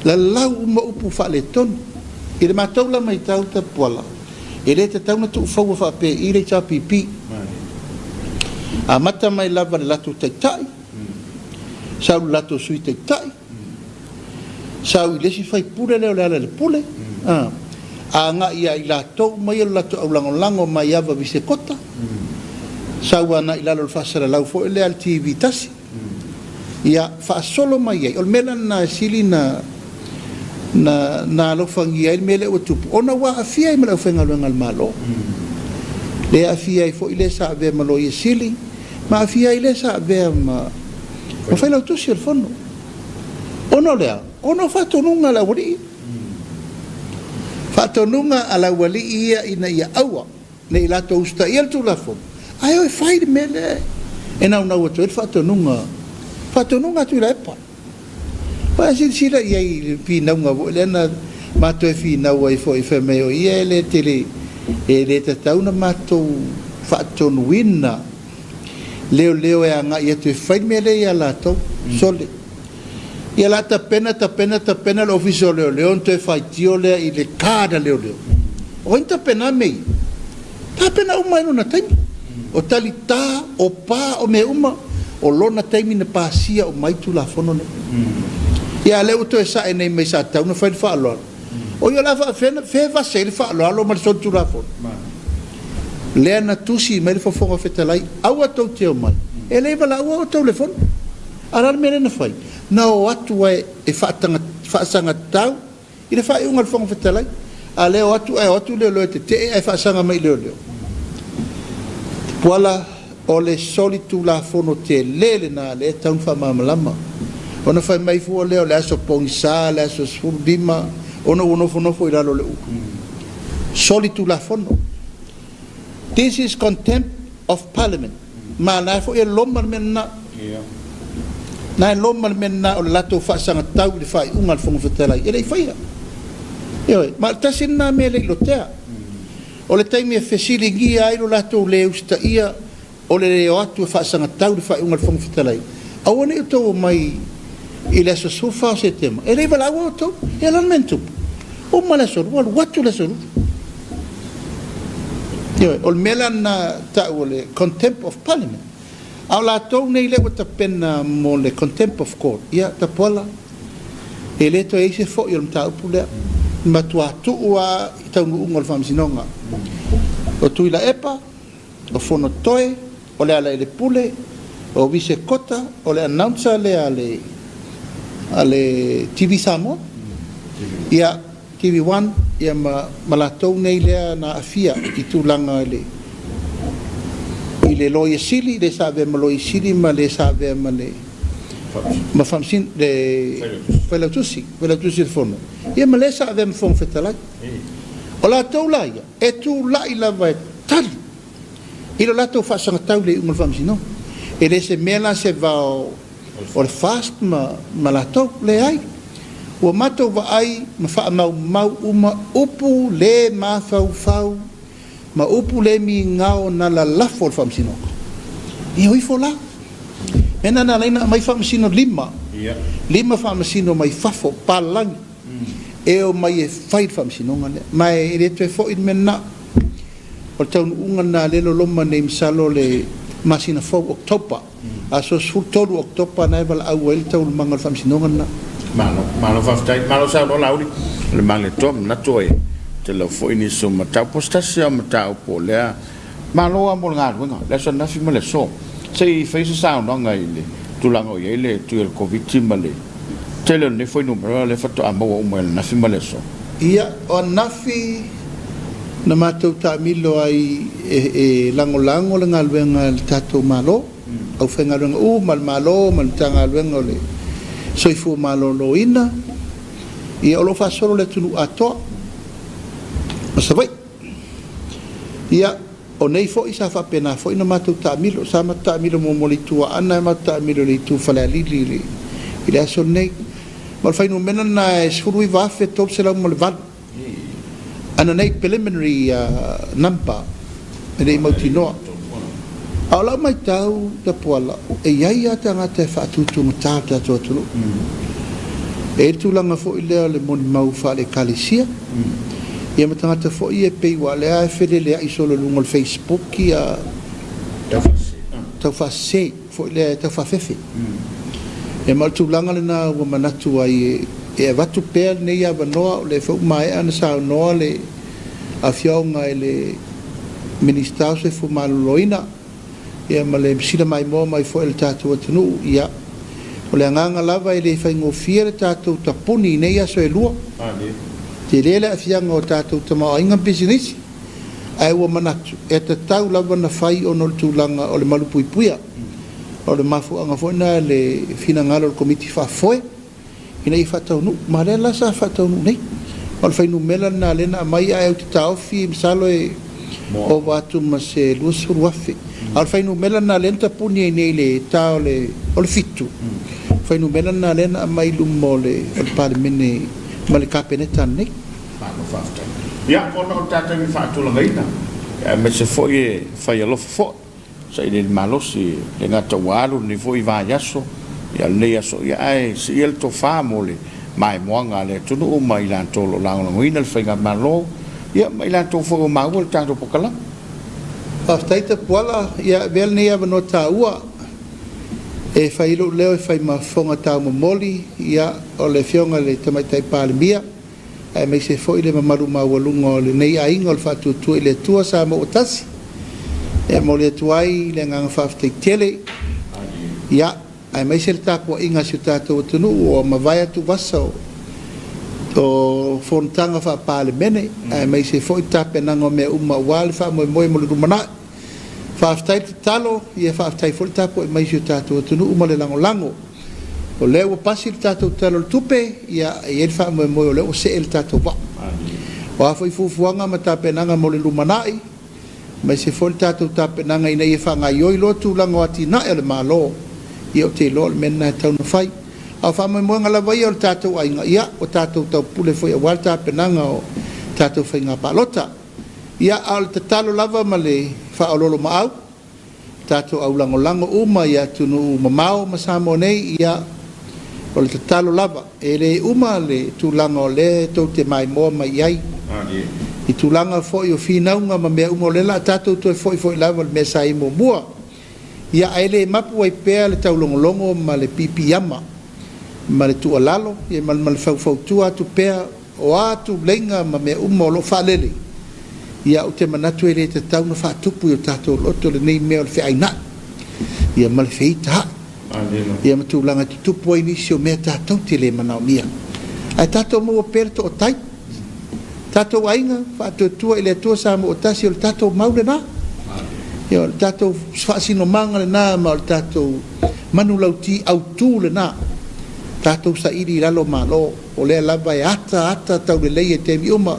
B: Lalau uma upu faaletonu. I le matou la matau Tapuala, e le tatau ona tuufaua faapea i le HRPP. Amata mai lava i le latou Taitai, sau i le latou Sui Taitai, sau i le isi faipule lea o Lealailepule, agai ia i latou uma ia o le latou aulagolago mai Ava Visekota, sau anai i lalo o le faasalalau foi lea a le TV tasi, ia faasolo mai ai. O le mea la lena e sili na na alofagia ai le mea lea ua tupu, ona ua aafia ai ma le aufaigaluega a le Malo. Lea e aafia ai foi le sa avea ma Loia Sili, ma aafia ai le sa avea ma Failautusi o le Fono. Ona o le a? Ona o faatonuga a le aualii. Faatonuga a le aualii ia ina ia aua ne i latou usitaia le Tulafono, ae o e fai le mea lea e naunau atu ai le faatonuga, faatonuga a Tuilaepa. Ua e silasila i ai i le finauga foi lea na matou finau ai foi fai mai o ia e le tele, e le tatau ona matou faatonuina leoleo e agai atu e fai le mea lea ia latou. Sole. Ia la tapena, tapena, tapena le Ofisa o Leoleo ona toe faitio lea i le card a leoleo. O ai na tapena mea ia? Tapena uma i lona taimi. O talita, o pa, o mea uma, o lona taimi na pasia uma ai Tulafono nei. Ia a lea ua toe sae nei mai sa tatau ona fai le faaaloalo. O ia o le a faafefea ona fea e vase ai le faaaloalo ma le solitulafono? Lea na tusi mai le Fofoga Fetalai, aua tou te omai, e le i valaua outou i le fono. A o le a le mea lea na fai? Na o atu ai e faasagatau i le faaiuga a le Fofoga Fetalai. A lea o atu ae o atu leoleo e tetee ae faasaga mai i leoleo. Tupuala, o le solitulafono tele lena lea e tatau ona faamalamalama. Ona fai mai fua lea o le aso pogisa, le aso 15, ona ua nofonofo i lalo o le ulu. Solitulafono. This is contempt of Parliament. Ma la foi e loma le mea lena. Na e loma le mea lena o le latou faasagatau i le faaiuga a le Fofoga Fetalai. E le i faia. Ioe, ma o le tasi lena mea e le i lotea. O le taimi e fesiligia ai lo latou le usitaia o le le o atu e faasagatau i le faaiuga a le Fofoga Fetalai, aua ne i outou omai i le aso 14 o Setema, e le i valaau outou. Ia o le a le mea na tupu? Uma le aso Lua, alu atu le aso Lua. Ioe, o le mea la lena tau o le contempt of Parliament. A o latou nei lea ua tapena mo le contempt of court, ia, Tapuala, e le toe i ai se foi o le mataupu lea. E matua tuu lava i taunuuga o le Faamasinoga. O Tuilaepa, o Fonotoe, o Lealailepule, o Visekota, o le announcer lea a le a le TV Samoa, ia TV One, ia ma ma latou nei lea na aafia i tulaga i le i le Loia Sili, le sa avea ma Loia Sili ma le sa avea ma le ma Faamasino le Failautusi, Failautusi o le Fono, ia ma le sa avea ma Fofoga Fetalai. O latou la ia, e tulai lava e tali i lo latou faasagatau i le iuga o le Faamasinoga. E le se mea la se vao o le FAST ma, ma latou. Leai. Ua matou vaai ma faamaumau uma upu le mafaufau ma upu le migao na lalafo e le Faamasinoga. Ia o ifo la. Mea na na ala ai ona aumai faamasino lima, lima faamasino mai fafo, palagi, e omai e fai le faamasinoga lea. Ma e le toe foi le mea lena. O le taunuuga lena lea e loloma nei masalo le masina fou, October, aso 13 o Oketopa na e valaau ai le taualumaga o le faamasinoga lena.
A: Malo, malo faafetai. Malo saunoa Laauli. O le Malietoa manatu e tele foi nisi o mataupu. O se tasi lava o mataupu o lea, malo lava mo le galuega, le aso ananafi ma le aso. Se i fai se saunoaga i le tulaga o i ai le tui o le Koviti ma le tele o lenei fuainumera lea faatoa maua uma i ananafi ma le aso.
B: Ia, o ananafi na matou taamilo ai e lagolago le galuega a le tatou Malo, aufaigaluega uma a le Malo ma le Matagaluega o le Soifua Maloloina, ia o lo o faasolo le atunuu atoa ma Savaii. Ia, o nei foi sa faapena foi ona matou taamilo. Sa matou taamilo muamua i le itu Aana ae matou taamilo i le itu Falealili i le aso lenei. Ma o le fuainumera lena e 19,308. Ana nei preliminary number e le i mautinoa. A o lau matau Tapuala, e i ai lava tagata e faatutugata le tatou atunuu. E i ai le tulaga foi lea o le molimau faale-Ekalesia, ia ma tagata foi ia e pei aua o lea lava e feleleai solo i luga o le Facebook ia taufaasese foi lea e taufaafefe. Ia ma o le tulaga lena ua manatu ai e avatu pea lenei avanoa, o lea foi ua maea ona saunoa le Afioga i le Minisita o Soifua Maloloina, ia ma le sila maimoa mai foi a le tatou atunuu. Ia, o le agaga lava e le faigofie le tatou tapuni i nei aso e lua. Tele le aafiaga o tatou tamaoaiga ma pisinisi, ae ua manatu e tatau lava ona fai ona o le tulaga o le malupuipuia. O le mafuaaga foi lena i le finagalo o le Komiti Faafoe ina ia faataunuu, ma lea la sa faataunuu nei. O le fuainumera lena lea na aumai, ae ou te taofi masalo e ova atu ma se 20,000. A o le fuainumera lena lea na tapuni ai nei i le ta o le 7, o le fuainumera lena lea na aumai i luma o le Palemene ma le Kapeneta ananei.
A: Malo faafetai. Ia, ona o le ta taimi faatulagaina, aemaise foi e fai alofa foi. Sailiili malosi e le gata ua alu lenei foi vaiaso, ia o lenei aso ia ae siia le tofa mo le maimoaga a le atunuu ma i latou o lo o lagolagoina le Faigamalo, ia ma i latou foi ua maua le tatou polokalame.
B: Faafetai Tapuala, ia avea lenei avanoa taua e fai ai lou leo e fai ma fofoga taumomoli, ia o le Afioga i le Tamaitai Palemia, aemaise foi le mamalu maualuga o lenei aiga o le Faatuatua i le Atua Samoa ua Tasi, e momoli atu ai le agaga faafetai tele, ia, aemaise le tapuaiga a si o tatou atunuu ua mavae atuvasa o fonotaga faa-Palemene, aemaise foi tapenaga o mea uma aua le faamoemoe mo le lumanai. Faafetai le tatalo, ia faafetai foi le tapuai mai i si o tatou atunuu ma le lagolago. O lea ua pasi le tatou Tala o le Tupe, ia e i ai le faamoemoe o lea ua see le tatou vaa. O a foi fuafuaga ma tapenaga mo le lumanai, aemaise foi le tatou tapenaga ina ia faagaoioi loa tulaga o atinae a le Malo, ia ou te iloa o le mea lena e tatau ona fai. A o faamoemoega lava ia o le tatou aiga, ia ua tatou taupule foi aua le tapenaga o tatou faiga palota. Ia, a o le tatalo lava ma le faaoloolomaau, tatou aulagolago uma i atunuu mamao ma Samoa nei, ia, o le tatalo lava, e le uma le tulaga o lea tou te maimoa mai i ai, i tulaga foi o finauga ma mea uma, o lea o le a tatou toe foi foi lava i le mea sa i ai muamua. Ia, ae le mapu ai pea le taulogologo ma le piipiiama ma le tuualalo, ia, ma le faufautua atu pea O a tuleiga ma mea uma o lo o faalele, ia ou te manatu e le tatau ona faatupu i o tatou loto lenei mea o le feainai, ia ma le feita a'i, ia ma tulaga e tutupu ai nisi o mea tatou te le manaomia. Ae tatou maua pea le tootai. Tatou aiga, faatuatua i le Atua Samoa Tasi, o le tatou mau lena. Ia, o le tatou faasinomaga lena ma o le tatou manulauti autu lena. Tatou saili i lalo Malo. O lea lava e ata ata taulelei e taimi uma,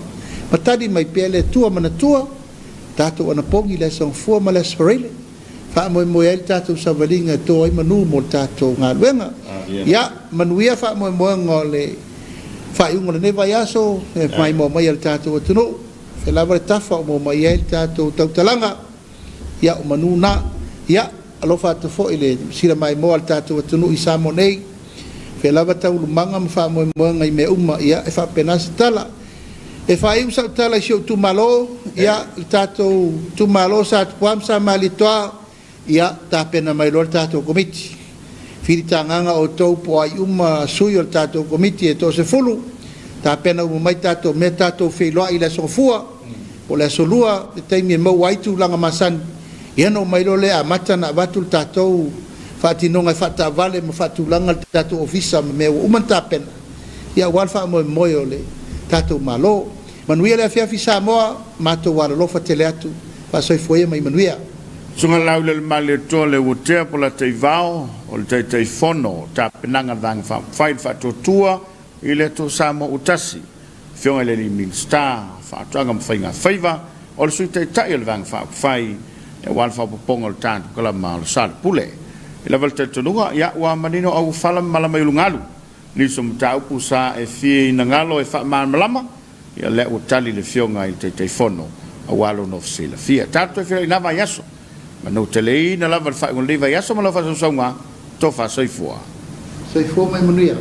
B: ma tali mai pea le Atua manatua tatou anapogi i le Aso Gafua ma le Aso Faraile, faamoemoe ai le tatou savaliga e to ai manu mo le tatou galuega. Ia manuia faamoemoega o le faaiuga o lenei vaiaso e maimoa mai a le tatou atunuu, fea lava le tafa o maua mai ai le tatou tautalaga, ia o manu na. Ia alofa atu foi i le sila maimoa a le tatou atunuu i Samoa nei. Fea lava taualumaga ma faamoemoega i mea uma, ia, e faapena se tala. E faaiu sau tala i si ou itumalo, ia, le tatou itumalo o Satupuā ma Samalietoa, ia, tapena mai loa le tatou Komiti. Filitagaga outou po o ai uma sui o le tatou Komiti e toasefulu, tapena uma mai tatou mea tatou feiloai i le Aso Gafua, po o le Aso Lua, le taimi e maua ai tulaga masani, ia ona omai loa lea e amata ona avatu le tatou faatinoga e faataavale ma faatulaga le tatou ofisa ma mea ua uma ona tapena, ia aua le faamoemoe o le tatou Malo. Manuia le afiafi Samoa, matou alolofa tele atu, faasoifua ia ma ia manuia.
A: Susuga Laulelemalie le Uatea Polataivao o le Taitaifono o Tapenaga a le Vaega Faaupufai le Faatuatua i le Atua Samoa ua Tasi, Afioga i le Alii Minisita o Faatoaga ma Faiga Faiva, o le Sui Taitai o le Vaega Faaupufai aua le faaopoopoga o le tatou kalama o le Sale Pule. E lava le talitonuga, ia, ua manino auofala ma malama i ulugalu nisi o mataupu sa e fia inagalo e faamalamalama, ia lea ua tali le Afioga i le Taitaifono aua lona silafia. Tatou toe feiloai i na vaiaso. Manuteleina lava le faaiuga o lenei vaiaso ma lau faasausauga, tofa soifua.
B: Soifua ma ia manuia.